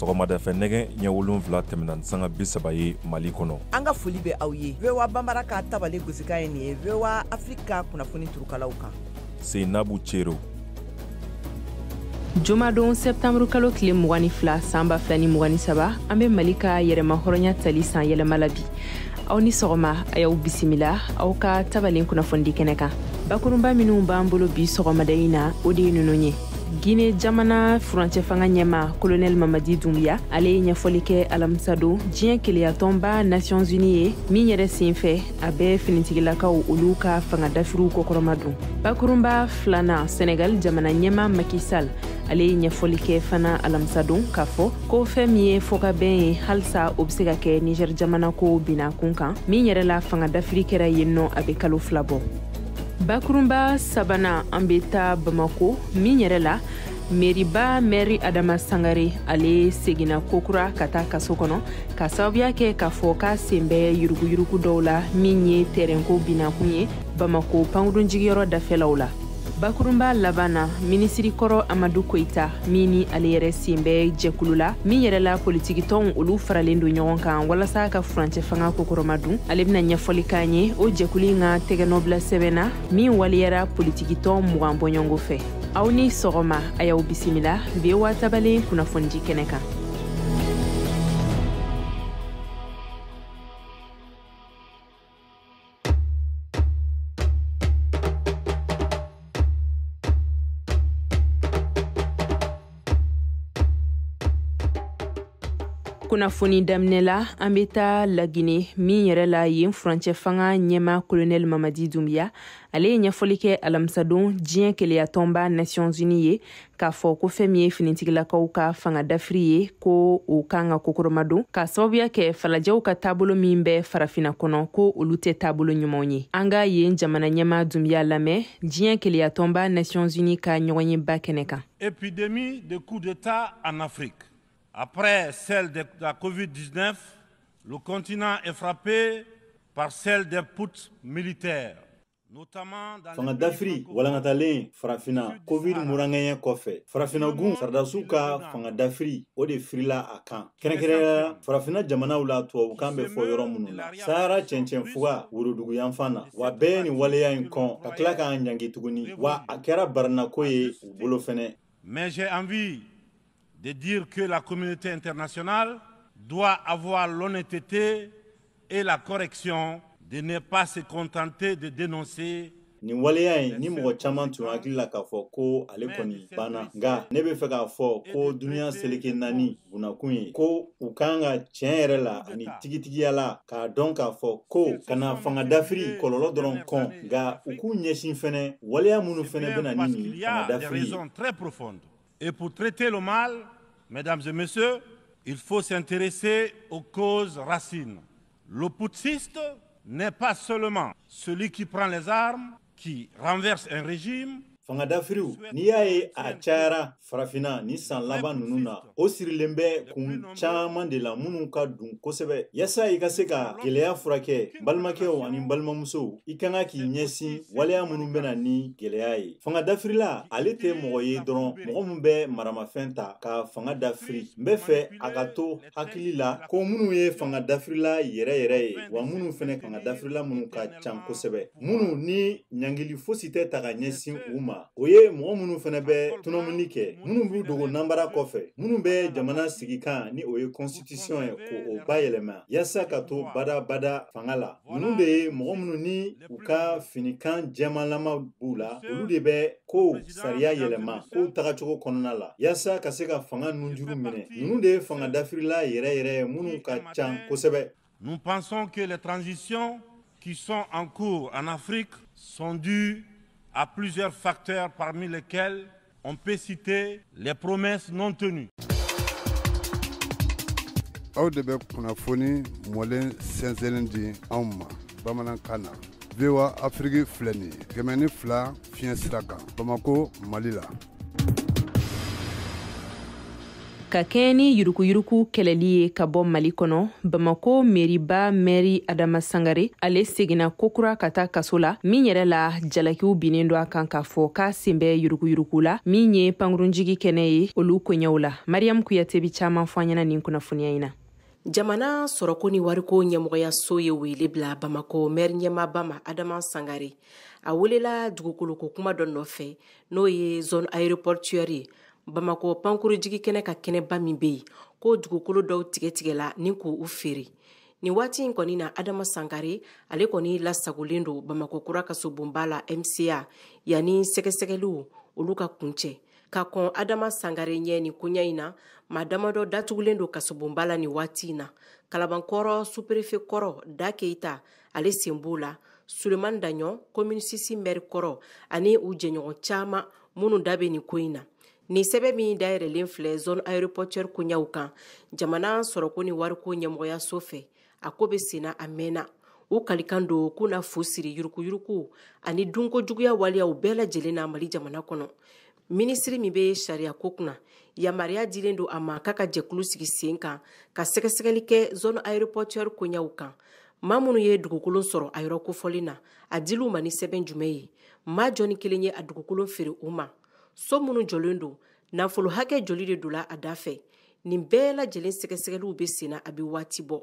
Sɔgɔmada fɛ nɛgɛ ɲɛ 7 tɛmɛna ni sanga 30 ye Mali kɔnɔ. An ka foli bɛ aw ye VOA Banbara ka tabale gosikan ye nin ye VOA Afrique ka kunnafoni turukalaw kan. Seinabu Cero. Jumadon septembre kalo tile 22 san 2023, an bɛ Mali ka yɛrɛmahɔrɔnya tali san yɛlɛma la bi. Aw ni sɔgɔma, a y'aw bisimila aw ka tabalen kunnafonidi kɛnɛ kan. Bakurunba minnu b'an bolo bi sɔgɔmada in na, o de ye ninnu ye. Guinée jamana furancɛ fanga ɲɛma Colonel Mamadi Doumbouya, ale ye ɲɛfɔli kɛ alamisadon diɲɛ keleyatɔnba Nations Unies ye min yɛrɛ senfɛ a bɛ finitigilakaw olu ka fanga dafiriw kɔkɔrɔma don. Bakurunba filanan, Senegal jamana ɲɛma Macky Sall, ale ye ɲɛfɔli kɛ fana alamisadon k'a fɔ ko fɛn min ye fɔkabɛn ye halisa o bɛ se ka kɛ Niger jamana ko binna kun kan min yɛrɛ la fanga dafiri kɛra yen nɔ a bɛ kalo 2 bɔ. Bakurunba sabanan, an bɛ taa Bamako min yɛrɛ la meriba mɛri Adama Sangare, ale seginna kokura ka taa kaso kɔnɔ ka sababuya kɛ k'a fɔ k'a sen bɛ yuruguyurugu dɔw la min ye tɛrɛnko binakun ye Bamako pankurunjigiyɔrɔ dafɛlaw la. Bakurunba laban na, minisiri kɔrɔ Amadu Koyita min ni ale yɛrɛ sen bɛ jɛkulu la min yɛrɛ la politikitɔnw olu faralen don ɲɔgɔn kan walasa ka furancɛ fanga kokɔrɔma dun, ale bɛna ɲɛfɔli k'an ye o jɛkulu in ka tɛgɛnɔbila sɛbɛn na min waleyara politikitɔn 20 bɔɲɔgɔnko fɛ. Aw ni sɔgɔma, a y'aw bisimila VOA tabalen kunnafonidi kɛnɛ kan. Kunnafoni daminɛ la, an bɛ taa Lagine min yɛrɛ la yen furancɛ fanga ɲɛma Colonel Mamadi Doumbouya, ale ye ɲɛfɔli kɛ alamisadon diɲɛ keleyatɔnba Nations Unies ye k'a fɔ ko fɛn min ye finitigilakaw ka fanga dafiri ye ko o kan ka kokɔrɔma don k'a sababuya kɛ falajɛw ka taabolo min bɛ farafinna kɔnɔ ko olu tɛ taabolo ɲumanw ye. An ka yen jamana ɲɛma Doumbouya lamɛn diɲɛ keleyatɔnba Nations Unies ka ɲɔgɔnyeba kɛnɛ kan. Épidémie de coup d'État en Afrique. Après celle de la Covid-19, le continent est frappé par celle des putschs militaires. Fanga dafiri walankatalen farafinna, Covid muraŋɛɲɛ kɔfɛ, farafinagun saradasiw ka fanga dafiri o de firila a kan, kɛrɛnkɛrɛnnenya farafinna jamanaw la tubabukan bɛ fɔ yɔrɔ minnu na, Sahara cɛncɛn fuga woroduguyanfan na. Wa bɛɛ ye nin waleya in kɔn ka tila k'a ɲangi tuguni, wa a kɛra barinako ye u bolo fɛnɛ. Mais j'ai envie de dire que la communauté internationale doit avoir l'honnêteté et la correction de ne pas se contenter de dénoncer. Nin waleya in ni mɔgɔ caman tun hakili la k'a fɔ ko ale kɔni banna, nka ne bɛ fɛ k'a fɔ ko duniya seleke naani bunakun ye ko u kan ka tiɲɛ yɛrɛ la ani tigitigiya la k'a dɔn k'a fɔ ko ka na fanga dafiri kɔlɔlɔ dɔrɔn kɔn, nka u k'u ɲɛsin fɛnɛ waleya minnu fɛnɛ bɛ na ni nin fanga dafiri ye. Et pour traiter le mal, mesdames et messieurs, il faut s'intéresser aux causes racines. Le putschiste n'est pas seulement celui qui prend les armes, qui renverse un régime. Fanga dafiriw, n'i y'a ye a cayara farafinna ni san laban ninnu na, o sirilen bɛ kun caman de la minnu ka dun kosɛbɛ. Yaasa i ka se ka gɛlɛya furakɛ, balimakɛw ani balimamusow, i ka kan k'i ɲɛsin waleya minnu bɛ na ni gɛlɛya ye. Fanga dafirila, ale tɛ mɔgɔ ye dɔrɔn mɔgɔ min bɛ maramafɛn ta ka fanga dafiri. N bɛ fɛ a ka to hakili la ko minnu ye fanga dafirila yɛrɛ yɛrɛ ye, wa minnu fɛnɛ fanga dafirila minnu ka ca kosɛbɛ, minnu ni ɲangili fosi tɛ ta ka ɲɛsin u ma, o ye mɔgɔ minnu fɛnɛ bɛ tɔnɔmuni kɛ, minnu b'u dogo nanbara kɔfɛ, minnu bɛ jamana sigikan ni o ye constitution ye k'o bayɛlɛma yaasa ka to badabada fanga la. Ninnu de ye mɔgɔ minnu ni u ka finikan jɛmanlama b'u la, olu de bɛ kow sariya yɛlɛma kow tagacogo kɔnɔna la yaasa ka se ka fanga nunjuru minɛ. Ninnu de ye fanga dafirila yɛrɛ yɛrɛ ye minnu ka ca kosɛbɛ. Nous pensons que les transitions qui sont en cours en Afrique sont dues à plusieurs facteurs parmi lesquels on peut citer les promesses non tenues. Aw de bɛ kunnafoni mɔlen sɛnsɛnnen di anw ma bamanankan na. VOA Afrique filɛ nin ye 102 fiɲɛ sira kan, Bamako, Mali la. Ka kɛɲɛ ni yuruguyurugu kɛlɛli ye ka bɔ Mali kɔnɔ, Bamako meriba mɛri Adama Sangare, ale seginna kokura ka taa kaso la, min yɛrɛ la jalakiw binnen don a kan k'a fɔ k'a sen bɛ yuruguyurugu la, min ye pankurunjigi kɛnɛ ye olu koɲɛw la. Mariam Kuyate bi caman fɔ an ɲɛna nin kunnafoniya in na. Jamana sɔrɔko ni wariko ɲɛmɔgɔyaso ye wele bila Bamako mɛri ɲɛmaaba ma Adama Sangare. A welela dugukoloko kuma dɔ nɔfɛ, n'o ye zone aéroportuaire ye. Bamakɔ pankurujigi kɛnɛ ka kɛnɛba min bɛ yen, ko dugukolo dɔw tigɛtigɛla ni k'u feere. Nin waati in kɔni na, Adama Sangare ale kɔni lasagolen don Bamakɔ kura kasobonba la MCA, yanni sɛgɛsɛgɛliw olu ka kuncɛ. Ka kɔn Adama Sangare ɲɛ nin koɲɛ in na, maa damadɔ datugulen don kasobonba la nin waati in na. Kalabankɔrɔ sous-préfet kɔrɔ Da Keyita, ale sen b'o la, Sulemani Daɲɔ, commune 6 maire kɔrɔ, ani u jɛɲɔgɔn caman minnu da bɛ nin ko in na. Nin sɛbɛn min dayɛlɛlen filɛ zone aéroportuaire koɲɛw kan jamana sɔrɔko ni wariko ɲɛmɔgɔyaso fɛ, a ko bɛ senna a mɛnna. U kalikan don k'u na fu siri yuruguyurugu ani dunko juguya waleyaw bɛɛ lajɛlen na Mali jamana kɔnɔ. Minisiri min bɛ sariya ko kunna, yamaruya dilen don a ma k'a ka jɛkulu sigi sen kan ka sɛgɛsɛgɛli kɛ zone aéroportuaire koɲɛw kan. Maa minnu ye dugukolo sɔrɔ a yɔrɔ kofɔlen na, a dil'u ma ni sɛbɛn jumɛn ye? Maa jɔnni kelen ye a dugukolo feere u ma? So minnu jɔlen don, nafolo hakɛ joli de donna a da fɛ? Nin bɛɛ lajɛlen sɛgɛsɛgɛliw bɛ senna a bɛ waati bɔ.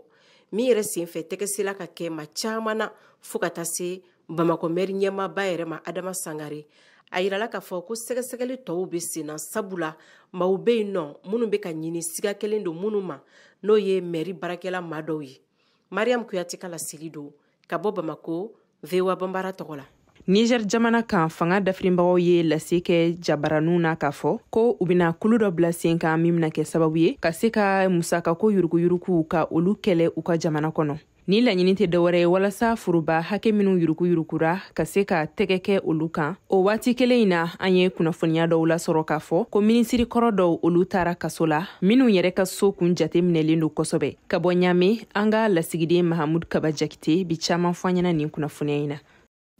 Min yɛrɛ senfɛ tɛgɛ sela ka kɛ maa caman na, fo ka taa se Bamakɔ mɛri ɲɛmaaba yɛrɛ ma Adama Sangare. A yirala k'a fɔ ko sɛgɛsɛgɛli tɔw bɛ senna, sabula maaw bɛ yen nɔ minnu bɛ ka ɲini siga kelen don minnu ma, n'o ye mɛri baarakɛla maa dɔw ye. Mariam Kuyate ka laseli don ka bɔ Bamako, VOA Banbara tɔgɔ la. Niger jamana kan, fanga dafirinbagaw ye lase kɛ jabaraninw na k'a fɔ ko u bɛna kulu dɔ bila sen kan min bɛna kɛ sababu ye ka se ka musakako yuruguyurugu ka olu kɛlɛ u ka jamana kɔnɔ. Ni laɲini tɛ dɔwɛrɛ ye walasa foroba hakɛ minnu yuruguyurugura ka se ka tɛgɛ kɛ olu kan. O waati kelen in na, an ye kunnafoniya dɔw lasɔrɔ k'a fɔ ko minisiri kɔrɔ dɔw, olu taara kaso la, minnu yɛrɛ ka so kun jate minɛlen don kosɛbɛ. Ka bɔ Ɲame, an ka lasigiden Mahamud Kaba Jakite bi caman fɔ an ɲɛna nin kunnafoniya in na.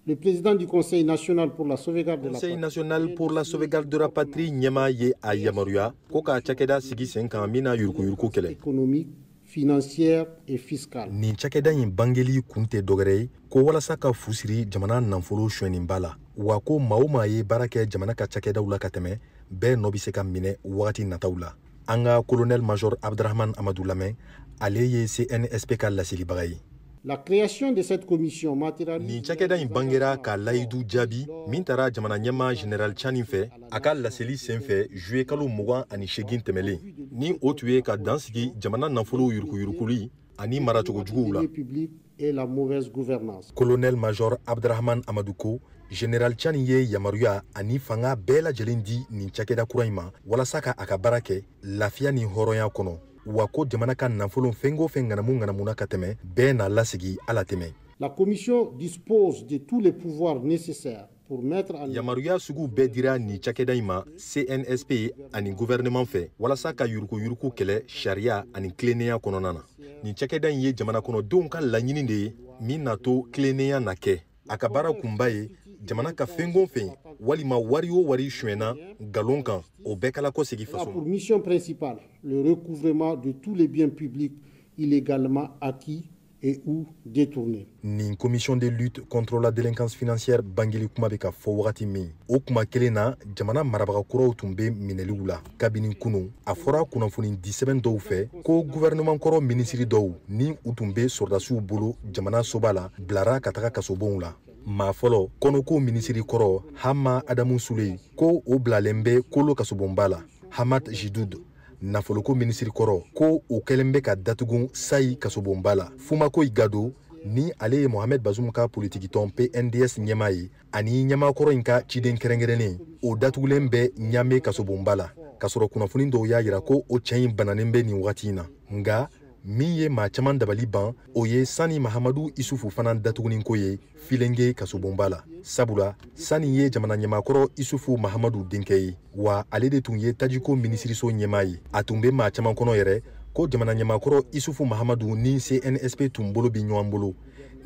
Le président du Conseil national pour la sauvegarde de la Conseil national pour la sauvegarde de la patrie ɲɛmaa ye a yamaruya ko k'a cakɛda sigi sen kan min na yuruguyurugu kɛlɛ. Économique, financière et fiscale. Nin cakɛda in bangeli kun tɛ dɔwɛrɛ ye ko walasa ka fu siri jamana nafolo sonyɛninba la, wa ko maa o maa ye baara kɛ jamana ka cakɛdaw la ka tɛmɛ, bɛɛ nɔ bɛ se ka minɛ wagati nataw la. An ka colonel major Abdrahman Amadu lamɛn, ale ye CNSP ka laselibaga ye. La création de cette commission matérialise Nin cakɛda in bangera ka layidu jaabi min tara jamana ɲɛma général Tchani fɛ a ka laseli sen fɛ juillet kalo 28 tɛmɛlen, ni o tun ye ka dan sigi jamana nafolo yuruguyuruguli ani maracogo juguw la. Public et la mauvaise gouvernance. Colonel major Abdrahman Amadu ko général Tchani ye yamaruya ani fanga bɛɛ lajɛlen di nin cakɛda kura in ma walasa ka a ka baara kɛ lafiya ni hɔrɔnya kɔnɔ, wa ko jamana ka nafolo fɛn o fɛn ŋanamu ŋanamuna ka tɛmɛ, bɛɛ n'a lasigi ala tɛmɛ. La commission dispose de tous les pouvoirs nécessaires pour mettre en Yamaruya sugu bɛɛ dira nin cakɛda in ma CNSP ani gouvernement fɛ walasa ka yuruguyurugu kɛlɛ sariya ani tilennenya kɔnɔna na. Nin cakɛda in ye jamana kɔnɔdenw ka laɲini de ye min n'a to tilennenya na kɛ. A ka baara kunba ye jamana ka fɛn o fɛn walima wari o wari sonyɛna nkalon kan, o bɛɛ kala kɔsegi faso a pour mission principale le recouvrement de tous les biens publics illégalement acquis et ou détournés. Nin commission de lutte contre la délinquance financière bangeli kuma bɛ ka fɔ wagati min, o kuma kelen na, jamana marabaga kuraw tun bɛ minɛliw la kabini kunu. A fɔra kunnafoni di sɛbɛn dɔw fɛ ko gouvernement kɔrɔ minisiri dɔw ni u tun bɛ sɔrɔdasiw bolo jamana soba la bilara ka taga kasobonw la. Maa fɔlɔ, kɔnɔko minisiri kɔrɔ Hama Adamu Sule, ko o bilalen bɛ Kolo kasobonba la. Hamad Jidud, nafoloko minisiri kɔrɔ, ko o kɛlen bɛ ka datugu Sayi kasobonba la. Fumako Gado, ni ale ye Mohamed Bazum ka politikitɔn PNDS ɲɛmaa ye ani ɲɛmaakɔrɔ in ka ciden kɛrɛnkɛrɛnnen, o datugulen bɛ Ɲame kasobonba la, k'a sɔrɔ kunnafoni dɔw y'a yira ko o cɛ in bananen bɛ nin wagati in na. Nka min ye maa caman dabali ban, o ye Sani Mahamadu Isufu fana datuguni ko ye Filenge kasobonba la, sabula Sani ye jamana ɲɛmaakɔrɔ Isufu Mahamadu denkɛ ye, wa ale de tun ye tajiko minisiriso ɲɛmaa ye. A tun bɛ maa caman kɔnɔ yɛrɛ ko jamana ɲɛmaakɔrɔ Isufu Mahamadu ni CNSP tun bolo bi ɲɔgɔn bolo.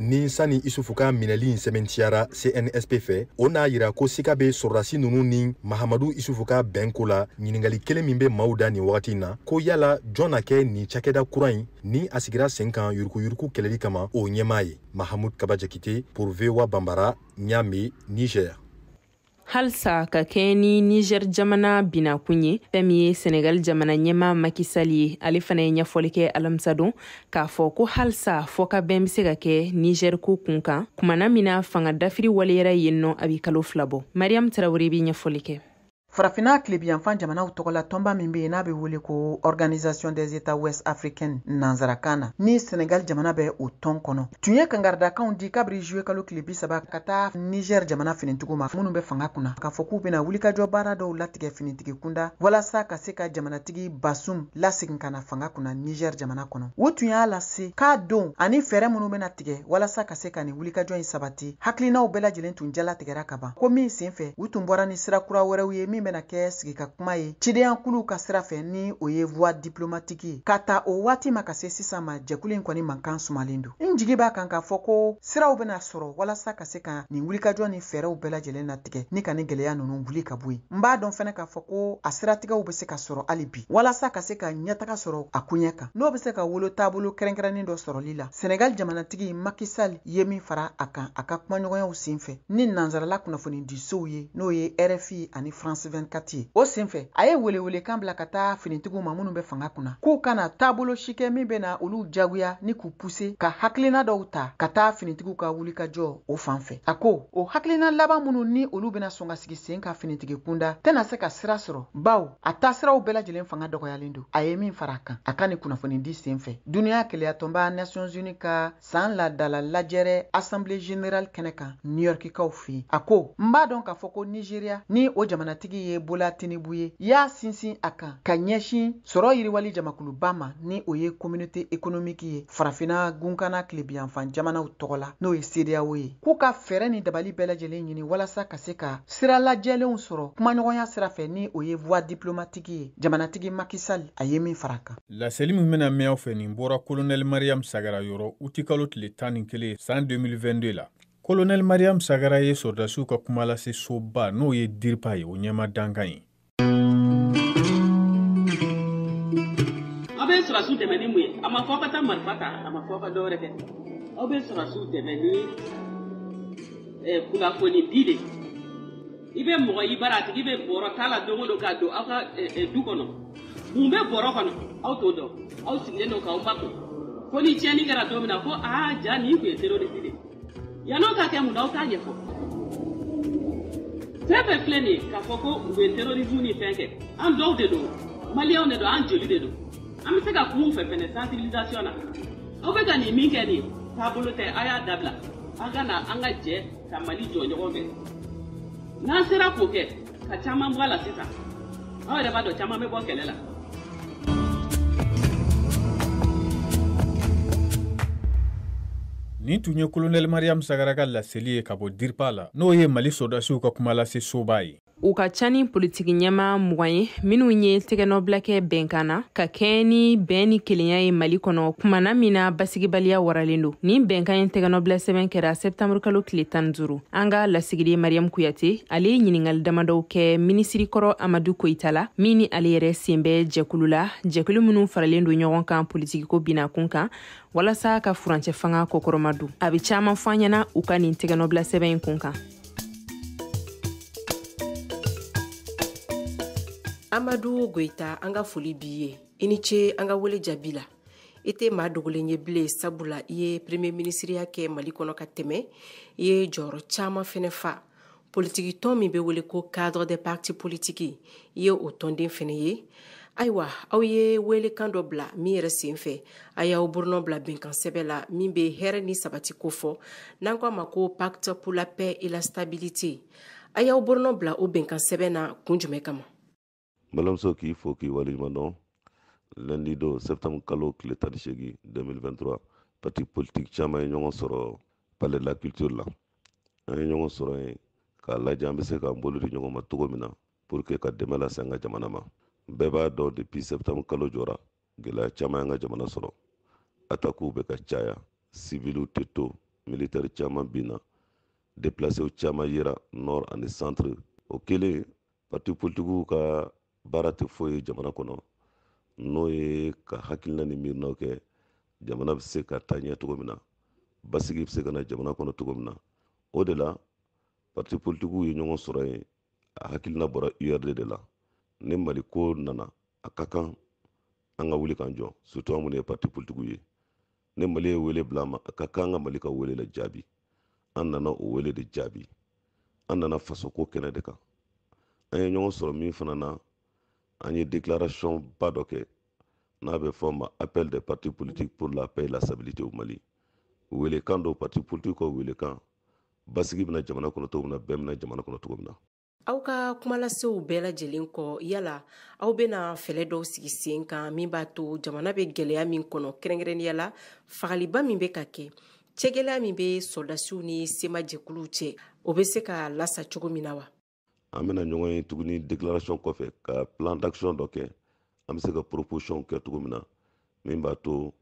Ni Sani Isufu ka minɛli in sɛmɛntiyara CNSP fɛ, o n'a yira ko sika bɛ sɔrɔdasi ninnu ni Mahamadu Isufu ka bɛnko la. Ɲininkali kelen min bɛ maaw da nin wagati in na, ko yala jɔn na kɛ nin cakɛda kura in ni a sigira sen kan yurukuyuruku kɛlɛli kama o ɲɛmaa ye? Mahamud Kaba Jakite pour VOA Bambara, Niamey, Niger. Halisa ka kɛɲɛ ni Niger jamana binakun ye, fɛn min ye Senegal jamana ɲɛmaa Macky Sall ye, ale fana ye ɲɛfɔli kɛ alamisadon k'a fɔ ko halisa fɔkabɛn bɛ se ka kɛ Niger ko kun kan, kumana min na fanga dafiri waleyara yen nɔ a bɛ kalo 2 bɔ. Mariam Traoré bɛ ɲɛfɔli kɛ. Farafinna tilebiyanfan jamanaw tɔgɔla tɔnba min bɛ yen n'a bɛ wele ko Organisation des États Ouest Africains nanzarakan na, ni Senegal jamana bɛ o tɔn kɔnɔ, tun ye kangaridakanw di kabiri juillet kalo tile 30 ka taa Niger jamana finitigiw ma minnu bɛ fanga kunna, k'a fɔ k'u bɛna wulikajɔ baara dɔw latigɛ finitigi kunda walasa ka se ka jamanatigi Bazoum lasegin ka na fanga kunna Niger jamana kɔnɔ. U tun y'a lase k'a don ani fɛɛrɛ minnu bɛna tigɛ walasa ka se ka nin wulikajɔ in sabati, hakilinaw bɛɛ lajɛlen tun jalatigɛra ka ban, ko min senfɛ u tun bɔra ni sira kura wɛrɛw ye min bɛna kɛ sigi ka kuma ye cidenyankuluw ka sira fɛ, ni o ye voie diplomatique ye. Ka ta o waati ma ka se sisan ma, jɛkulu in kɔni mankan sumalen don. N jigi b'a kan k'a fɔ ko siraw bɛna sɔrɔ walasa ka se ka nin wulikajɔ ni fɛɛrɛw bɛɛ lajɛlen latigɛ ni ka nin gɛlɛya ninnu wuli ka bɔ yen. N b'a dɔn fɛnɛ k'a fɔ ko a siratigɛw bɛ se ka sɔrɔ hali bi walasa ka se ka ɲɛtaga sɔrɔ a koɲɛ kan, n'o bɛ se ka wolo taabolo kɛrɛnkɛrɛnnen dɔ sɔrɔli la. Senegal jamanatigi Macky Sall ye min fara a kan a ka kumaɲɔgɔnyaw senfɛ ni nansarala kunnafonidisow ye, n'o ye RFI ani France 24 ye. O senfɛ a ye welewelekan bila ka taa finitigiw ma minnu bɛ fanga kunna, k'u kana taabolo si kɛ min bɛna olu jagoya ni k'u puse ka hakilina dɔw ta ka taa finitigiw ka wulikajɔ o fan fɛ. A ko o hakilina laban minnu ni olu bɛna sɔn ka sigi sen ka finitigi kunda tɛna se ka sira sɔrɔ, bawo a taasiraw bɛɛ lajɛlen fanga dɔgɔyalen don. A ye min fara a kan a ka nin kunnafonidi senfɛ duniya kelenyatɔnba Nations Unies ka san laadala lajɛrɛ Assemblée générale kɛnɛ kan New Yorkikaw fɛ yen, a ko n b'a dɔn k'a fɔ ko Nigeria ni o jamanatigi ye Bola Tinubu ye, y'a sinsin a kan ka ɲɛsin sɔrɔ yiriwali jamakuluba ma, ni o ye communauté économique ye farafinna gunkana tilebiyanfan jamanaw tɔgɔ la, n'o ye CEDEAO ye, k'u ka fɛɛrɛ ni dabali bɛɛ lajɛlen ɲini walasa ka se ka sira lajɛlenw sɔrɔ kumaɲɔgɔnya sira fɛ, ni o ye voie diplomatique ye. Jamanatigi Macky Sall a ye min fara a kan. Laseli min bɛna mɛn aw fɛ nin bɔra Colonel Mariam Sagara yɔrɔ utikalo tile 11 san 2022 la. Colonel Mariam Sagara ye sɔrɔdasiw ka kumalase soba n'o ye DIRPA ye, o ɲɛma dankan ye. Aw bɛ sɔrɔdasiw dɛmɛ ni mun ye? A ma fɔ aw ka taa marifa ta, a ma fɔ aw ka dɔwɛrɛ kɛ. Aw bɛ sɔrɔdasiw dɛmɛ ni kunnafoni di de. I bɛ mɔgɔ i bara, a tigi bɛ bɔrɔ t'a la don o don k'a don aw ka du kɔnɔ. Mun bɛ bɔrɔ kɔnɔ? Aw t'o dɔn. Aw sigilen don k'aw makun. Fo ni tiɲɛni kɛra don min na ko aa ja nin tun ye terroriste de ye. Yan'o ka kɛ mun na aw t'a ɲɛfɔ. Fɛn fɛn filɛ nin ye k'a fɔ ko u bɛ terrorisme ni fɛn kɛ, an dɔw de don, maliyɛnw de don, an joli de don. An bɛ se ka kuma u fɛ fɛnɛ sensibilisation na. Aw bɛ ka nin min kɛ nin ye, taabolo tɛ, a y'a dabila. An ka na an ka jɛ ka Mali jɔ ɲɔgɔn fɛ. N'an sera k'o kɛ ka caman bɔ a la sisan, aw yɛrɛ b'a dɔn caman bɛ bɔ kɛlɛ la. Nin tun ye Colonel Mariam Sagara ka laseli ye ka bɔ DIRPA la, n'o ye Mali sɔrɔdasiw ka kumalase soba ye. U ka ca ni politiki ɲɛmaa 20 ye minnu ye tɛgɛnɔbila kɛ bɛnkan na ka kɛɲɛ ni bɛn ni kelenya ye Mali kɔnɔ, kumana min na basigibaliya waralen don. Nin bɛnkan in tɛgɛnɔbila sɛbɛn kɛra sɛptanburu kalo tile 15. An ka lasigiden Mariam Kuyate, ale ye ɲininkali damadɔw kɛ minisiri kɔrɔ Amadu Koyita la, min ni ale yɛrɛ sen bɛ jɛkulu la, jɛkulu minnu faralen don ɲɔgɔn kan politikiko binakun kan walasa ka furancɛ fanga kɔkɔrɔma don. A bɛ caman fɔ an ɲɛna u ka nin tɛgɛnɔbila sɛbɛn in kun kan. Amadu Goyita, an ka foli b'i ye. I ni ce an ka wele jaabi la. I tɛ maa dogolen ye bilen, sabula i ye premier ministeriya kɛ Mali kɔnɔ ka tɛmɛ. I ye jɔyɔrɔ caman fɛnɛ fa. Politiki tɔn min bɛ wele ko cadre des partis politiques, i ye o tɔnden fɛnɛ ye. Ayiwa, aw ye welekan dɔ bila min yɛrɛ sen fɛ, a y'aw bolonɔ bila bɛnkan sɛbɛn la min bɛ hɛrɛ ni sabati ko fɔ, n'an ko a ma ko pacte pour la paix et la stabilité. A y'aw bolonɔ bila o bɛnkan sɛbɛn na kun jumɛn kama? Balimamuso, k'i fo k'i waleɲuman dɔn. Lundi don septembre kalo tile 18 2023, parti politique caman ye ɲɔgɔn sɔrɔ palais de la culture la. An ye ɲɔgɔn sɔrɔ yen k'a lajɛ an bɛ se k'an bolo di ɲɔgɔn ma cogo min na pour que ka dɛmɛ lase an ka jamana ma. Bɛɛ b'a dɔn depuis septembre kalo jɔra, gɛlɛya caman y'an ka jamana sɔrɔ. Attaques bɛ ka caya, civiliw tɛ to, Militaire caman binna, déplacés caman yera nord ani centre. O kelen, parti politikiw ka baara tɛ foyi ye jamana kɔnɔ, n'o ye ka hakilina ni miirinaw kɛ jamana bɛ se ka taa ɲɛ cogo min na, basigi bɛ se ka na jamana kɔnɔ cogo min na. O de la parti politikiw ye ɲɔgɔn sɔrɔ yen. A hakilina bɔra URD de la. Ni Mali ko nana, a ka kan an ka wuli k'an jɔ, surtout an minnu ye parti politikiw ye. Ni Mali ye wele bila an ma, a ka kan an ka Mali ka wele la jaabi. An nana o wele de jaabi. An nana fasoko kɛnɛ de kan. An ye ɲɔgɔn sɔrɔ min fana na, an ye déclaration ba dɔ kɛ n'a bɛ fɔ ma appel des partis politiques pour la paix et la stabilité au Mali. Welekan dɔw, parti politique ka welekan, basigi bɛna jamana kɔnɔ cogo min na, bɛn bɛna jamana kɔnɔ cogo min na. Aw ka kumalasew bɛɛ lajɛlen kɔ, yala aw bɛna fɛɛrɛ dɔw sigi sen kan min b'a to jamana bɛ gɛlɛya min kɔnɔ, kɛrɛnkɛrɛnnenya la fagaliba min bɛ ka kɛ, cɛgɛlɛya min bɛ sɔrɔdasiw ni sema jɛkuluw cɛ, o bɛ se ka lasa cogo min na wa? An bɛna ɲɔgɔn ye tuguni déclaration kɔfɛ ka plan d'action dɔ kɛ, an bɛ se ka proposition kɛ cogo min na min b'a to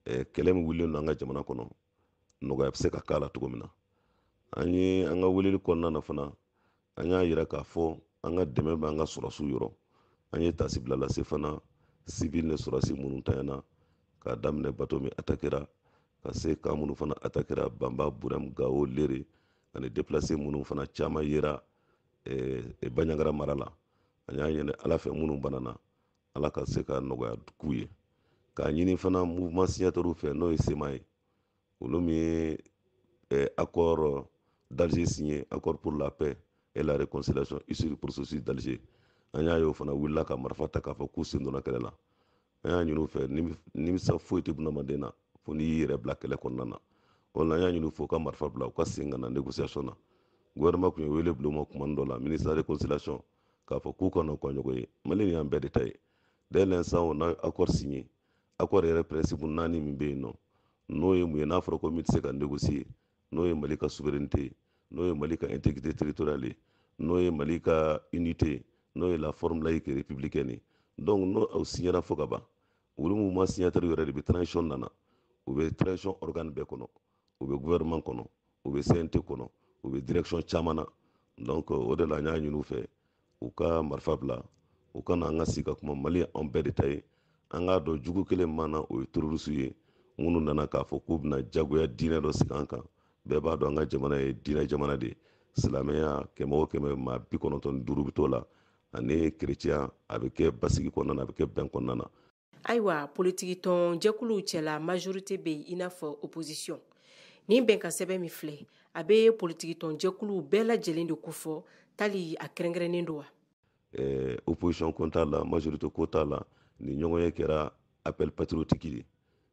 kɛlɛ min wulilen don an ka jamana kɔnɔ, nɔgɔya bɛ se ka k'a la cogo min na. An ye an ka weleli kɔnɔna na fana, an y'a yira k'a fɔ an ka dɛmɛ b'an ka sɔrɔdasiw yɔrɔ. An ye tasibila lase fana civil ni sɔrɔdasi minnu tanyana, k'a daminɛ bateau min attaquera ka se kan minnu fana attaquera Banba, Burem, Gao, Lere, ani déplacé minnu fana caman yera Bandiagara mara la. An y'a ɲini Ala fɛ minnu banana, Ala ka se ka nɔgɔya k'u ye. K'a ɲini fana mouvement signataire fɛ, n'o ye SEMA ye, olu min ye accord d'Alger signé, accord pour la paix et la réconciliation issu du processus d'Alger. An y'a ye o fana wulila ka marifa ta k'a fɔ k'u sen donna kɛlɛ la. An y'a ɲini u fɛ, nimisa foyi tɛ bunadamaden na fo n'i y'i yɛrɛ bila kɛlɛ kɔnɔna na. O la an y'a ɲini u fɛ u ka marifa bila, u ka sen ka na négociation na. Gouvernement tun ye wele bila u ma kuma dɔ la, ministre de la réconciliation, k'a fɔ k'u ka na u ka ɲɔgɔn ye. Mali nin y'an bɛɛ de ta ye. Dès l'instant où on a accord signé, accord yɛrɛ principe 4 min bɛ yen nɔ, n'o ye mun ye, n'a fɔra ko min tɛ se ka négocier, n'o ye Mali ka souveraineté ye, n'o ye Mali ka intégrité territoriale ye, n'o ye Mali ka unité ye, n'o ye la forme laïque et républicaine ye. Donc n'o aw signera fo ka ban, olu mouvement signataire yɛrɛ de bɛ transition nana, u bɛ transition organe bɛɛ kɔnɔ, u bɛ gouvernement kɔnɔ, u bɛ CNT kɔnɔ, u bɛ direction caman na. Donc o de la an y'a ɲini u fɛ u ka marifa bila, u ka na an ka sigi ka kuma. Mali anw bɛɛ de ta ye. An k'a dɔn jugu kelen min na, o ye terroriste ye minnu nana k'a fɔ k'u bɛna jagoya diinɛ dɔ sigi an kan. Bɛɛ b'a dɔn an ka jamana ye diinɛ jamana de ye. Silamɛya 100 o 100, maa 95 bɛ t'o la, ani kerecɛnya. A bɛ kɛ basigi kɔnɔna na, a bɛ kɛ bɛn kɔnɔna na. Ayiwa, politiki tɔn jɛkuluw cɛla, majorité bɛ yen i n'a fɔ opposition. Nin bɛnkan sɛbɛn min filɛ, a bɛ politiki tɔn jɛkuluw bɛɛ lajɛlen de kofɔ, tali a kɛrɛnkɛrɛnnen don wa? Opposition ko t'a la, majorité ko t'a la. Nin ɲɔgɔnye kɛra appel patriotique de ye,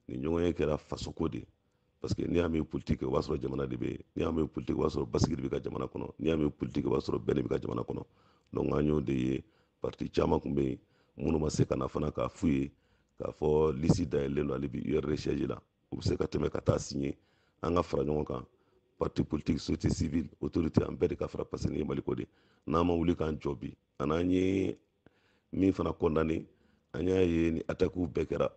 nin ɲɔgɔnye kɛra fasoko de ye. Parce que n'i y'a mɛn politique, o b'a sɔrɔ jamana de bɛ yen. N'i y'a mɛn politique, o b'a sɔrɔ basigi de bɛ ka jamana kɔnɔ. N'i y'a mɛn politique, o b'a sɔrɔ bɛn de bɛ ka jamana kɔnɔ. Donc an y'o de ye. Parti caman tun bɛ yen minnu ma se ka na fana, k'a f'u ye k'a fɔ liste dayɛlɛlen don hali bi URD siège la, u bɛ se ka tɛmɛ ka taa signer. An ka fara ɲɔgɔn kan, parti politique, société civile, autorité, an bɛɛ de ka fara, parce que nin ye Mali ko de ye. N'an ma wuli k'an jɔ bi, ani an ye min fana condamné, an y'a ye ni attaques bɛɛ kɛra,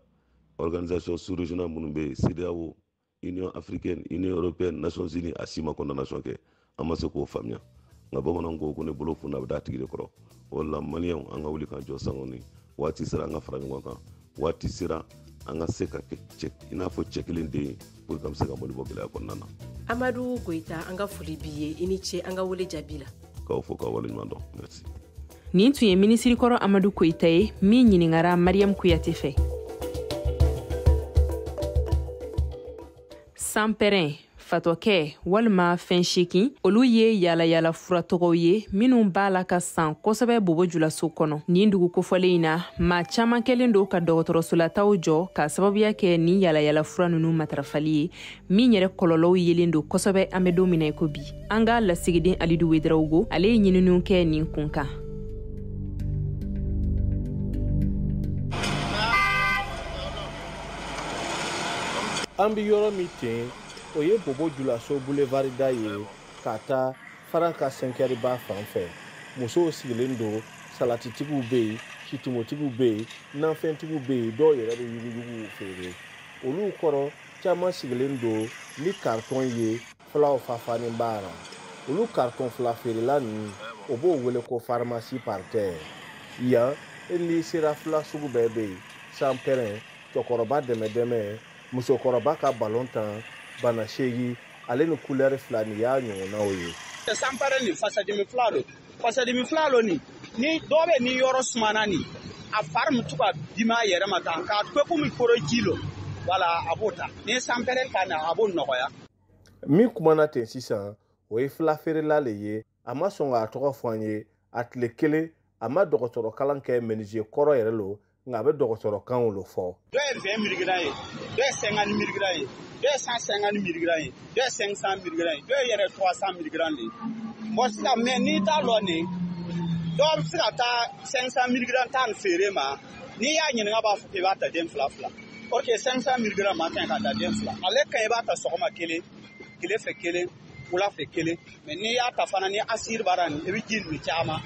organisation sous-régionale minnu bɛ yen, CEDEAO, Union africaine, Union européenne, Nations unies, a si ma condamnation kɛ. An ma se k'o faamuya. Nka bamananw ko ko ne bolo funna, a bɛ d'a tigi de kɔrɔ. O la maliyɛnw, an ka wuli k'an jɔ san kɔni. Waati sera an ka fara ɲɔgɔn kan, waati sera an ka se ka kɛ cɛ i n'a fɔ cɛ kelen den ye, pour que an bɛ se ka Mali bɔ gɛlɛya kɔnɔna na. Amadu Goyita, an ka foli b'i ye. I ni ce an ka wele jaabi la. K'aw fo k'aw waleɲuman dɔn, merci. Nin tun ye minisirikɔrɔ Amadu Koyita ye min ɲiningara Mariam Kuyate fɛ. Sanpɛrɛn, fatɔkɛ walima fɛn sekin, olu ye yalayala fura tɔgɔw ye minnu b'a la ka san kosɛbɛ Bobo Julaso kɔnɔ. Nin dugu kofɔlen in na, maa caaman kɛlen don ka dɔgɔtɔrɔsolataw jɔ k'a sababuya kɛ nin yalayala fura nunu matarafali ye, min yɛrɛ kɔlɔlɔw yelen don kosɛbɛ an bɛ don min na i ko bi. An ka lasigiden Alidu Wedrawgo, ale ye ɲininiw kɛ nin kun kan. An bɛ yɔrɔ min ten, o ye Bobo Julaso boulevard da ye ka taa Faranka Sɛnkɛriba fan fɛ. Musow sigilen don, salatitigiw bɛ yen, situmotigiw bɛ yen, nafɛntigiw bɛ yen, dɔw yɛrɛ bɛ yuguyuguw feere. Olu kɔrɔ, Caman sigilen don ni karitɔn ye filaw fafanin b'a la. Olu karitɔn fila feerela ninnu, o b'o wele ko pharmacie parterre. Yan, n'i sera fila sugu bɛɛ bɛ yen: sanpɛrɛn, cɛkɔrɔba dɛmɛdɛmɛ, musokɔrɔba ka balon tan, bana seegin, ale ni kulɛri fila nin y'a ɲɔgɔnnaw ye. Sanpɛrɛn nin fasadimi fila don, fasadimi fila don nin ni dɔ bɛ ni yɔrɔ sumana nin, a fari min to ka dimi a yɛrɛ ma tan k'a to komi koro ji lo, wala a b'o ta. Ni sanpɛrɛn ta na, a b'o nɔgɔya. Min kumana ten sisan, o ye fila feerela le ye. A ma sɔn k'a tɔgɔ fɔ an ye. A tile kelen, a ma dɔgɔtɔrɔ kalan kɛ, menuisier kɔrɔ yɛrɛ lo, nka a bɛ dɔgɔtɔrɔkanw lo fɔ. Dɔ ye 20 milligramme ye, dɔ ye 50 milligramme ye, dɔ ye 150 milligramme ye, dɔ ye 500 milligramme ye, dɔ ye yɛrɛ 300 milligramme de ye. Bon sisan, mais n'i t'a lɔn nin, dɔw bɛ se ka taa 500 milligramme ta nin feere ma. N'i y'a ɲininka, b'a fɔ k'i b'a ta den fila fila. Or que 500 milligramme man kan ka ta den fila. Ale ka ɲi, i b'a ta sɔgɔma kelen, tile fɛ kelen, wula fɛ kelen. Mais n'i y'a ta fana, ni acide b'a la nin, i bɛ ji min caman,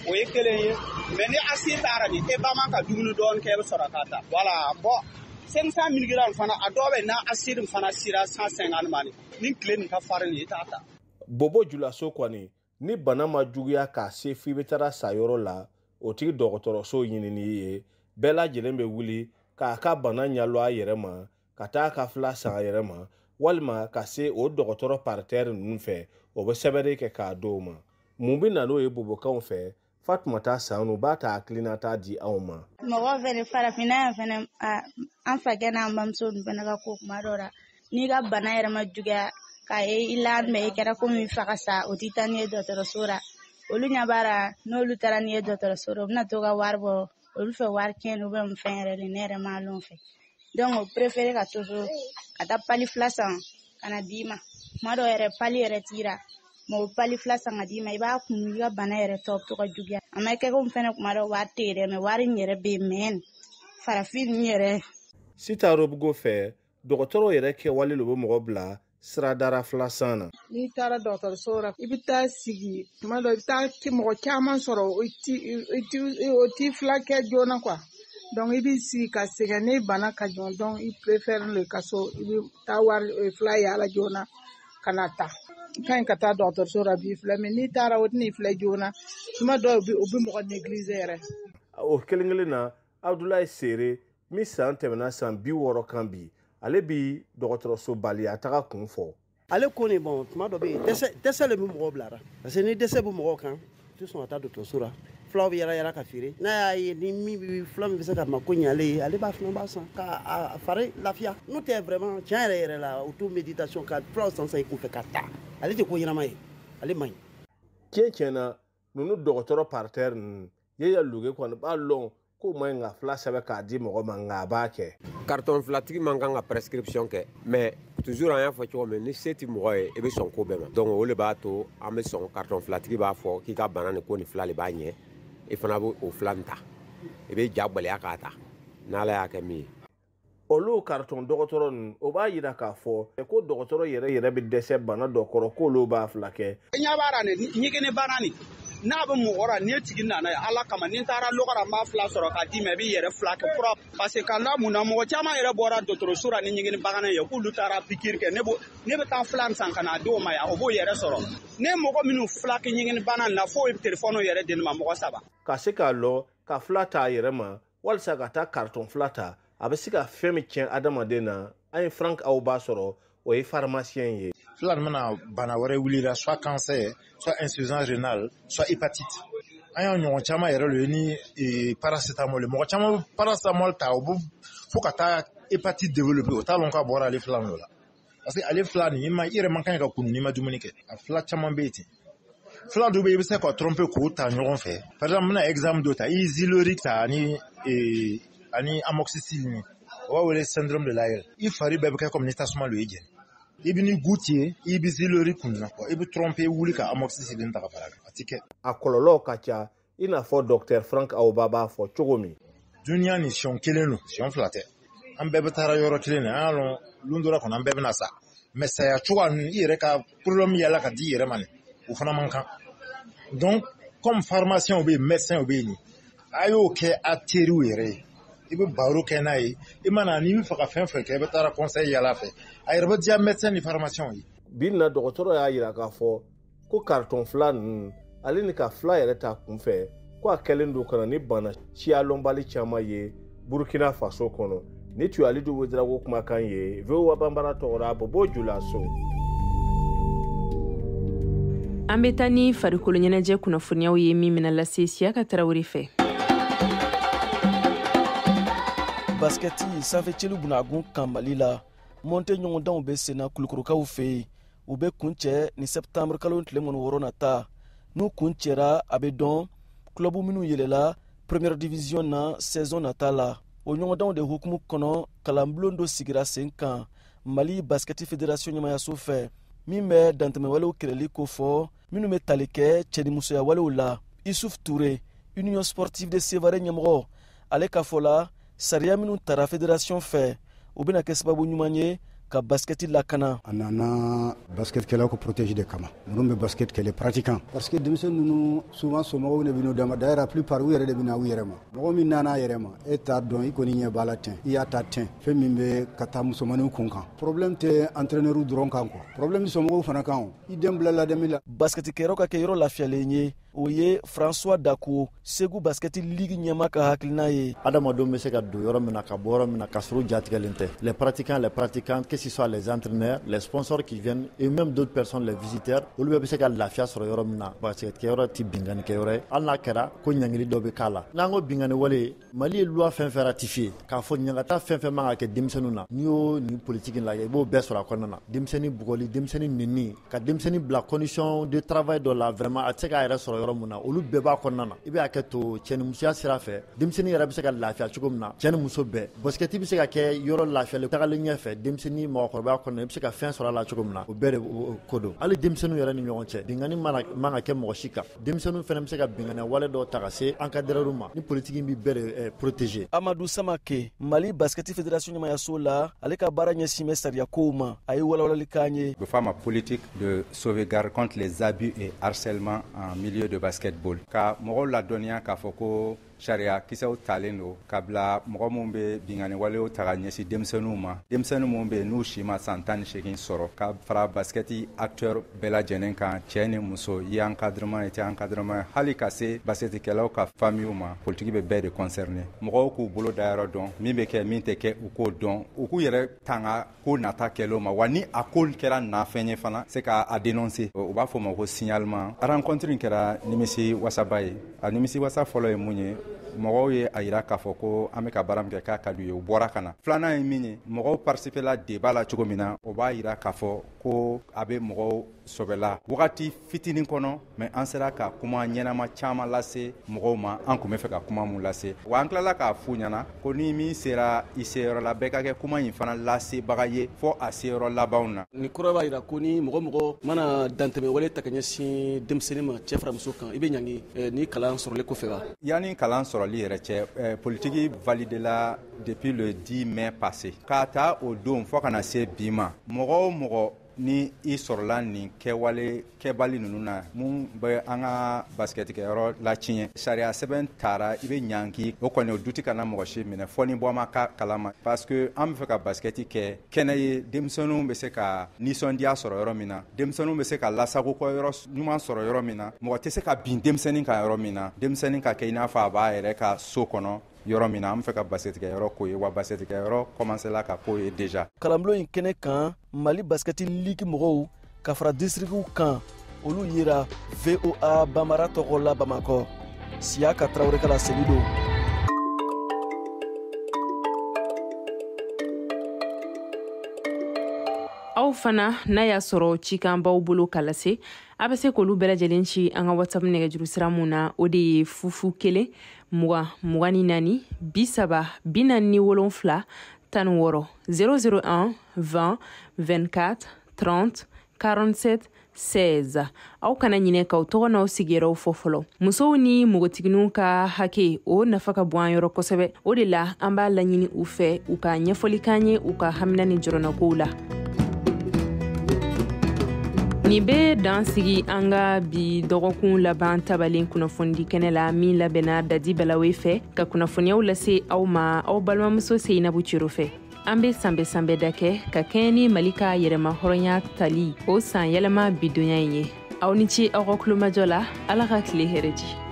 o ye kelen ye. Mais ni acide taara nin, e ba man ka dumuni dɔɔni kɛ, i bɛ sɔrɔ k'a ta. Voilà. Bon, 500 milligramme fana, a dɔw bɛ n'a acide fana sera 150 ma nin, ni tile nin ka farin nin, i t'a ta. Bobo Julaso kɔni, ni bana ma juguya k'a se f'i bɛ taara sa yɔrɔ la, o tigi dɔgɔtɔrɔso ɲinini ye. Bɛɛ lajɛlen bɛ wuli k'a ka bana ɲɛlɔ a yɛrɛ ma, ka taa a ka fila san a yɛrɛ ma, walima ka se o dɔgɔtɔrɔ parterre ninnu fɛ, o bɛ sɛbɛnni kɛ k'a d'o ma. Mun bɛ na n'o ye bobokanw fɛ? Fatumata Sanu b'a ta hakilinata di anw ma. Mɔgɔw fɛnɛ, farafinna yan fɛnɛ, an fakɛ n'an bamuso ninnu fɛnɛ ka ko kuma dɔ la, n'i ka bana yɛrɛ ma juguya k'a ye i la, mɛ i kɛra komi fa ka sa, o t'i taa n'i ye dɔgɔtɔrɔso la. Olu ɲɛ b'a la, n'olu taara n'i ye dɔgɔtɔrɔso la, u bɛna to ka wari bɔ olu fɛ, wari tiɲɛ u bɛ mun fɛn yɛrɛ de, ne yɛrɛ m'a lɔn fɛ. Donc o préféré ka to so ka taa pali fila san ka na d'i ma. Kuma dɔw yɛrɛ, pali yɛrɛ t'i ra, mɛ o pali fila san ka d'i ma, i b'a kunu, i ka bana yɛrɛ tɔ bɛ to ka juguya. A ma kɛ komi fɛnɛ kuma dɔw wari tɛ yen dɛ, mɛ wari in yɛrɛ bɛ yen, mɛ farafin ninnu yɛrɛ. Sita Robugo fɛ, dɔgɔtɔrɔw yɛrɛ kɛwale de bɛ mɔgɔ bila siradara fila san na. N'i taara dɔgɔtɔrɔso la, i bɛ taa sigi tuma dɔ, i bɛ taa mɔgɔ caman sɔrɔ, o t'i fila kɛ joona quoi. Donc i b'i sigi ka sɛgɛn, ni bana ka jɔn, donc i préfère le ka so, i bɛ taa wari fila yaala joona ka na ta. I ka ɲi ka taa dɔgɔtɔrɔso la b'i filɛ, mais n'i taara, o tɛn'i filɛ joona. Tuma dɔw u bɛ mɔgɔ négliger yɛrɛ. O kelen kelen na, Abudulayi Sere min san tɛmɛna san 60 kan bi, ale bi dɔgɔtɔrɔso baliya taga kun fɔ. Ale ko nin, bɔn, tuma dɔ bɛ yen, dɛsɛ le bɛ mɔgɔw bilara, parce que ni dɛsɛ bɛ mɔgɔw kan, u tɛ sɔn ka taa dɔgɔtɔrɔso la. Fulaw bɛ yala yala ka feere, n'a y'a ye ni min bɛ fula min bɛ se ka mako ɲɛ ale ye, ale b'a fana b'a san ka a fari lafiya. N'o tɛ, vraiment, tiɲɛ yɛrɛ yɛrɛ la, automédication ka fulaw san san i kunfɛ ka taa, ale tɛ ko ɲɛnama ye, ale man ɲi. Tiɲɛ tiɲɛ na, ninnu dɔgɔtɔrɔ parterre ninnu, Yeya Luge kɔni b'a lɔn k'o man ɲi ka fila sɛbɛn k'a di mɔgɔ ma, nka a b'a kɛ. Carton filatigi man kan ka prescription kɛ, mais toujours an y'a fɔ cogo min, ni se tɛ mɔgɔ ye, i bɛ sɔn ko bɛɛ ma. Donc o de b'a to an bɛ sɔn. Carton filatigi b'a fɔ k'i ka bana nin ko nin fila de b'a ɲɛ, i fana b'o o fila nin ta, i bɛ ja gwɛlɛya k'a ta n'Ala y'a kɛ min ye. Olu karitɔn dɔgɔtɔrɔ ninnu, o b'a yira k'a fɔ ko dɔgɔtɔrɔ yɛrɛ yɛrɛ bɛ dɛsɛ bana dɔ kɔrɔ, k'olu b'a fila kɛ. I ɲɛ b'a la nin, ɲɛgɛnɛ bana nin, n'a bɛ mɔgɔ la, n'i tigi nana ye Ala kama, ni n taara lɔgɔ la, n b'a fila sɔrɔ k'a d'i ma, i b'i yɛrɛ fila kɛ fura. Parce que ka la mun na, mɔgɔ caman yɛrɛ bɔra dɔgɔtɔrɔso la ni ɲɛgɛnɛ bagana ye, k'olu taara pikiri kɛ. Ne bɛ taa fila san ka na d'o ma yan, o b'o yɛrɛ sɔrɔ. Ne mɔgɔ minnu fila kɛ ɲɛgɛnɛ bana na, f'o ye telefɔni yɛrɛ di ne ma, mɔgɔ saba. Ka se k'a lɔ ka fila t'a yɛrɛ ma walisa ka taa karitɔn fila ta, a bɛ se ka fɛn min tiɲɛ adamaden na. An ye Frank Aw b'a sɔrɔ, o ye pharmacien ye. Fila mana, bana wɛrɛ wulila, soit cancer, soit insuffisance rénale, soit hépatite. An y'a ɲɔgɔn caman yɛrɛ lo ye ni paracétamol. Mɔgɔ caman bɛ paracétamol ta, o bɛ fo ka taa hépatite développer, o t'a lɔn k'a bɔra ale fila nin la. Parce que ale fila nin, i ma i yɛrɛ man kan ka kunu n'i ma dumuni kɛ. A fila caman bɛ yen ten. Fila dɔw bɛ yen, i bɛ se ka tromper k'o ta ɲɔgɔn fɛ. Par exemple, n bɛna exemple dɔ ta: i ye Zyloric ta ani amoxicilline, o b'a wele syndrome de Lyell. I fari bɛɛ bɛ kɛ comme ni tasuma lo y'i jeni. I bɛ ni goutte ye, i bɛ Zyloric kun na, i bɛ tromper wuli ka amoxicilline ta ka fara a kan, a ti kɛ. A kɔlɔlɔw ka ca, i n'a fɔ docteur Frank Awoba b'a fɔ cogo min. Duniya ni siɲɛ kelen don, siɲɛ fila tɛ. An bɛɛ bɛ taara yɔrɔ kelen na, an y'a lɔn lon dɔ la kɔni, an bɛɛ bɛna sa. Mais saya cogoya ninnu, i yɛrɛ ka problème yala ka di i yɛrɛ ma nin, o fana man kan. Donc comme pharmacien bɛ yen, médecin bɛ yen nin, a y'o kɛ a teriw yɛrɛ ye. I bɛ baro kɛ n'a ye, i mana n'i bɛ fɛ ka fɛn fɛn kɛ, i bɛ taa conseil yala fɛ, a yɛrɛ bɛ diya médecin ni pharmacien ye. Bi na dɔgɔtɔrɔ y'a yira k'a fɔ ko carton fila ninnu, ale ni ka fila yɛrɛ ta kunfɛ, ko a kɛlen don ka na ni bana siyalɔnbali caman ye Burkina Faso kɔnɔ. Ni tun ye Alidu Ouédraogo kumakan ye VOA Banbara tɔgɔ la Bobo Julaso. An bɛ taa ni farikolo ɲɛnajɛ kunnafoniyaw ye min bɛna lase Siyaka Tarawele fɛ. Baskɛti sanfɛcelu bunagun kan Mali la, monte ɲɔgɔndanw bɛ senna Kulukorokaw fɛ yen. U bɛ kuncɛ ni sɛptanburu kalo tile 26 nata. N'u kuncɛra, a bɛ dɔn kulɔbu minnu yɛlɛla première division na saison nata la. O ɲɔgɔndanw de hukumu kɔnɔ, kalanbulon dɔ sigira sen kan Mali baskɛti fédération ɲɛmayaso fɛ, min bɛ dantɛmɛwalew kɛlɛli kofɔ minnu bɛ tali kɛ cɛnimusoya walew la. Isuf Ture, Union sportive de Sévaré ɲɛmɔgɔ, ale ka fɔ la, sariya minnu tara fédération fɛ, o bɛna kɛ sababu ɲuman ye ka baskɛti lakana. A nana basketkɛlaw ko protège de kama, minnu bɛ basket kɛ, les pratiquants, parce que denmisɛn ninnu souvent somɔgɔw de bɛ n'u d'a ma. D'ailleurs, la plupart, u yɛrɛ de bɛ na u yɛrɛ ma. Mɔgɔ min nana a yɛrɛ ma, e t'a dɔn, i kɔni ɲɛ b'a la ten, i y'a ta ten. Fɛn min bɛ ka taa musomaninw kun kan, problème tɛ entraîneur dɔrɔn kan quoi, problème somɔgɔw fana kan. O i den bila ladami la. Basketikɛyɔrɔ ka kɛ yɔrɔ lafiyalen ye, o ye François Dako, Segu basketi ligue ɲɛma ka hakilina ye. Adamadenw bɛ se ka don yɔrɔ min na, ka bɔ yɔrɔ min na, ka sɔrɔ jatigɛlen tɛ. Les pratiquants, les pratiquants, que ce soit les entraîneurs, les sponsors qui viennent et même d'autres personnes, les visiteurs, olu bɛɛ bɛ se ka lafiya sɔrɔ yɔrɔ min na. Basketkɛyɔrɔ tɛ binkanni kɛyɔrɔ ye, hali n'a kɛra ko ɲangili dɔ bɛ k'a la. N'an ko binkanni wale, Mali ye loi fɛn fɛn ratifié k'a fɔ ɲangata fɛn fɛn man ka kɛ denmisɛnninw na, n'i y'o nin politique lajɛ, i b'o bɛɛ sɔrɔ a kɔnɔna na. Denmisɛnnin bugɔli, denmisɛnnin nɛni, ka denmisɛnnin bila condition de travail dɔ la, vraiment a tɛ se k'a yɛrɛ sɔrɔ yɔrɔ mun na, olu bɛɛ b'a kɔnɔna na. I bɛ hakɛ to cɛnimusoya sira fɛ, denmisɛnnin yɛrɛ bɛ se ka lafiya cogo min na, cɛ ni muso bɛɛ, basketi bɛ se ka kɛ yɔrɔ lafiyalen tagalen ɲɛfɛ, denmisɛnnin mɔgɔkɔrɔbaya kɔnɔna, i bɛ se ka fɛn sɔrɔ a la cogo min na, o bɛɛ de ko don. Hali denmisɛnninw yɛrɛ ni ɲɔgɔn cɛ, binkanni man ka kɛ mɔgɔ si kan. Denmisɛnninw fana bɛ se ka binkanni wale dɔw ta ka se encadreur ma, ni politique bɛ bɛɛ de protéger. Amadou Samake, Mali basketi fédération ɲɛmayaso la, ale ka baara ɲɛsin bɛ sariya kow ma. A ye walawalali k'an ye. U bɛ fɔ a ma politique de sauvegarde contre les abus et harcèlement en milieu de basketball, ka mɔgɔw ladɔnniya k'a fɔ ko sariya kisɛw talen don ka bila mɔgɔ minnu bɛ binkanni walew ta ka ɲɛsin denmisɛnninw ma, denmisɛnnin minnu bɛ yen n'u si ma san 18 sɔrɔ, ka fara basketi acteur bɛɛ lajɛlen kan, cɛ ni muso, i ye encadrement ye, tɛ encadrement ye, hali ka se basketikɛlaw ka famille ma. Politique bɛ bɛɛ de concerner. Mɔgɔw k'u bolo da yɔrɔ dɔn, min bɛ kɛ, min tɛ kɛ, u k'o dɔn, u k'u yɛrɛ tanga ko nata kɛlenw ma. Wa ni a ko kɛra nafɛn ye fana, se k'a dénoncer, u b'a fɔ o ma ko signalement. Rencontre in kɛra nimisi wasaba ye. A nimisi wasa fɔlɔ ye mun ye? Mɔgɔw ye a yira k'a fɔ ko an bɛ ka baara min kɛ, k'a ka d'u ye, u bɔra ka na. Filanan ye min ye, mɔgɔw participé la débat la cogo min na, o b'a yira k'a fɔ ko a bɛ mɔgɔw sɔbɛla wagati fitinin kɔnɔ, mais an sera ka kuma ɲɛnama caman lase mɔgɔw ma, an tun bɛ fɛ ka kuma mun lase. Wa an tilala k'a f'u ɲɛna ko ni min sera i seyɔrɔ la, bɛɛ ka kɛ kuma in fana lasebaga ye fɔ a seyɔrɔ labanw na. Nin kɔrɔ b'a yira ko ni mɔgɔ mana dantɛmɛ wale ta ka ɲɛsin denmisɛnnin ma, cɛ fara muso kan, i bɛ ɲangi ni kalan sɔrɔli kɔfɛ wa? Yanni kalan sɔrɔli yɛrɛ cɛ, politique validé la depuis le 10 mai passé. K'a ta o don fɔ ka na se bi ma, mɔgɔ o mɔgɔ ni i sɔrɔla nin kɛwale kɛbali ninnu na, mun bɛ an ka basketikɛyɔrɔ latiɲɛ, sariya sɛbɛn taara, i bɛ ɲangi. O kɔni, o duti kana mɔgɔ si minɛ fɔ ni bɔ ma ka kalama, parce que an bɛ fɛ ka basketi kɛ kɛnɛ ye, denmisɛnninw bɛ se ka nisɔndiya sɔrɔ yɔrɔ min na, denmisɛnninw bɛ se ka lasago kɔ yɔrɔ ɲuman sɔrɔ yɔrɔ min na, mɔgɔ tɛ se ka bin denmisɛnnin kan yɔrɔ min na, denmisɛnnin ka kɛ i n'a fɔ a b'a yɛrɛ ka so kɔnɔ yɔrɔ min na. An bɛ fɛ ka basketikɛyɔrɔ ko ye, wa basketikɛyɔrɔ commencé la ka ko ye déjà. Kalanbulon in kɛnɛ kan, Mali basketi ligue mɔgɔw ka fara distrikiw kan, olu yera. VOA Banbara tɔgɔ la Bamakɔ, Siyaka Tarawele ka laseli don. Aw fana, n'a y'a sɔrɔ cikan b'aw bolo ka lase, a bɛ se k'olu bɛɛ lajɛlen ci an ka WhatsApp nɛgɛjuru sira mun na, o de ye 0 0 1 20 24 30 47 16, 001 20 24 30 47 16. Aw kana ɲinɛ k'aw tɔgɔ n'aw sigiyɔrɔw fɔ fɔlɔ. Musow ni npogotigininw ka hakɛ, o nafa ka bon an yɔrɔ kosɛbɛ. O de la an b'a laɲini u fɛ u ka ɲɛfɔli k'an ye u ka hamina ni jɔrɔnɔkow la. Nin bɛ dan sigi an ka bi dɔgɔkun laban tabalen kunnafonidi kɛnɛ la min labɛnna Dadi Balawe fɛ ka kunnafoniyaw lase aw ma aw balimamuso Seyinabu Cero fɛ. An bɛ sanbɛ sanbɛda kɛ ka kɛɲɛ ni Mali ka yɛrɛma hɔrɔnya tali o san yɛlɛma bidonya in ye. Aw ni ce aw ka kulomajɔ la, Ala ka tile hɛrɛ di.